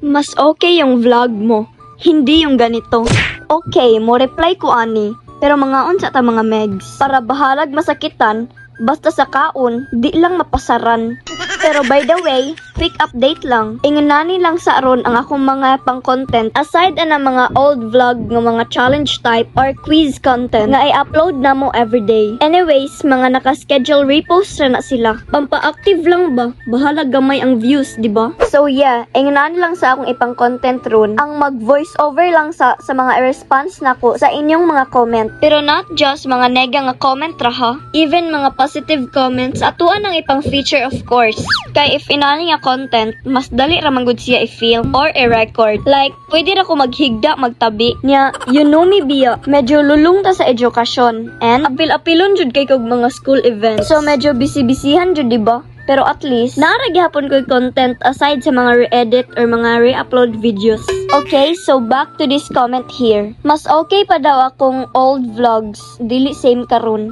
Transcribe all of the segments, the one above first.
Mas okay yung vlog mo, hindi yung ganito. Okay, mo reply ko ani, pero mga unsa ta, mga megs. Para bahalag masakitan, basta sa kaon, di lang mapasaran. Pero by the way, quick update lang. Inganani lang sa aron ang akong mga pang-content aside ana mga old vlog nga mga challenge type or quiz content nga i-upload na mo everyday. Anyways, mga naka-schedule repost ra na sila. Pampa-active lang ba? Bahala gamay ang views, di ba? So yeah, inganani lang sa akong ipang content ron. Ang mag-voice over lang sa mga response nako sa inyong mga comment. Pero not just mga nega nga comment ra ha. Even mga positive comments atuan ang ipang feature, of course. Kay if inani nga content, mas dali ra man gud siya i-film or i-record. Like, pwede ra ko maghigda, magtabi. Nya, you know me biya, medyo lulong ta sa edukasyon. And, apil-apilon jud kay kog mga school events. So, medyo busy-busyhan jud, di ba? Pero at least, naa ra gihapon ko'y content aside sa mga re-edit or mga re-upload videos. Okay, so back to this comment here. Mas okay pa daw akong old vlogs, dili same karon.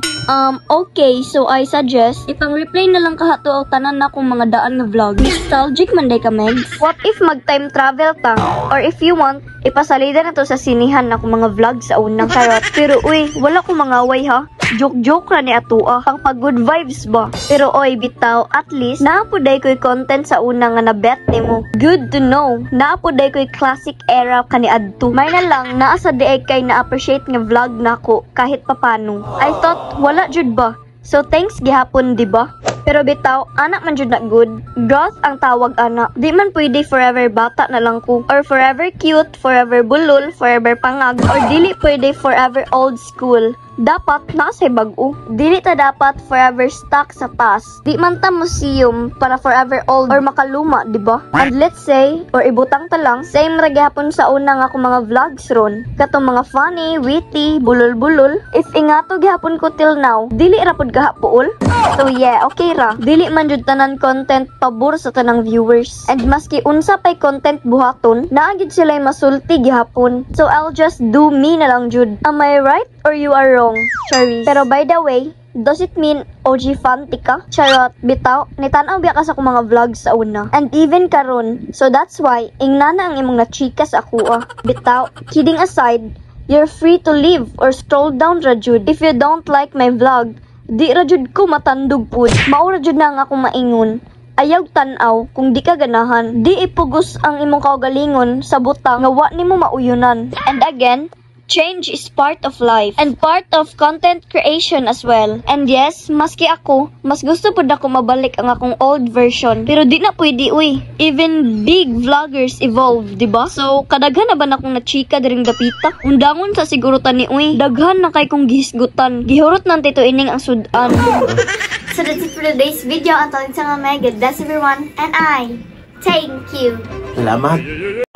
Okay, so I suggest, ipang-replay na lang kahato ang tanan na akong mga daan nga vlog. Nostalgic man day ka, Megs. What if mag-time travel ta? Or if you want, ipasalida na to sa sinihan na akong mga vlog sa unang charot. Pero uy, wala ko mangaway ha. Joke-joke ra ni atua. Pang pag good vibes ba? Pero oy, bitaw, at least, naa pud day ko'y content sa una nga na-bet nimo. Good to know. Naa pud day ko'y classic era kaniadto. May na lang, naa sa diay kay na-appreciate nga vlog nako kahit papano. I thought, wala jud ba? So thanks gihapon, di ba? Pero bitaw, anak man jud na good. Growth ang tawag ana. Di man pwede forever bata na lang ko. Or forever cute, forever bulol, forever pangag, or dili pwede forever old school. Dapat nasa bag-o. Dili ta dapat forever stuck sa past. Di man ta museum para forever old or makaluma, di ba? And let's say, or ibutang ta lang, same ra gihapon sa una nga akong mga vlogs ron. Katong mga funny, witty, bulol-bulol. If ingato gihapon ko till now, dili ra pud kahapool. So yeah, okay ra. Dili man jud tanan content pabor sa tanang viewers. And maski unsa pay content buhaton, naa gid sila masulti gihapon. So I'll just do me na lang jud. Am I right or you are wrong? Charis. Pero by the way, does it mean OG fan ka? Charot, bitaw, nitanaw biya ka sa akong mga vlogs sa una. And even karon, so that's why, ingna na ang imong nachika sa ako ah. Bitaw, kidding aside, you're free to leave or scroll down ra jud. If you don't like my vlog, di ra jud ko matandog pud. Mao ra jud na ang akong maingon. Ayaw tan-aw kung di ka ganahan. Di ipugos ang imong kaugalingon sa butang nga wa nimo mauyunan. And again, change is part of life and part of content creation as well. And yes, maski ako, mas gusto pud ako mabalik ang akong old version. Pero di na pwede uy. Even big vloggers evolve, di ba? So, kadaghan na ba na akong nachika diring dapita? Undangon sa siguro tani uy. Daghan na kay kong gihisgutan. Gihurot nang Tito Ining ang sudan. So that's it for today's video. Until next time, God bless everyone, and I thank you. Salamat.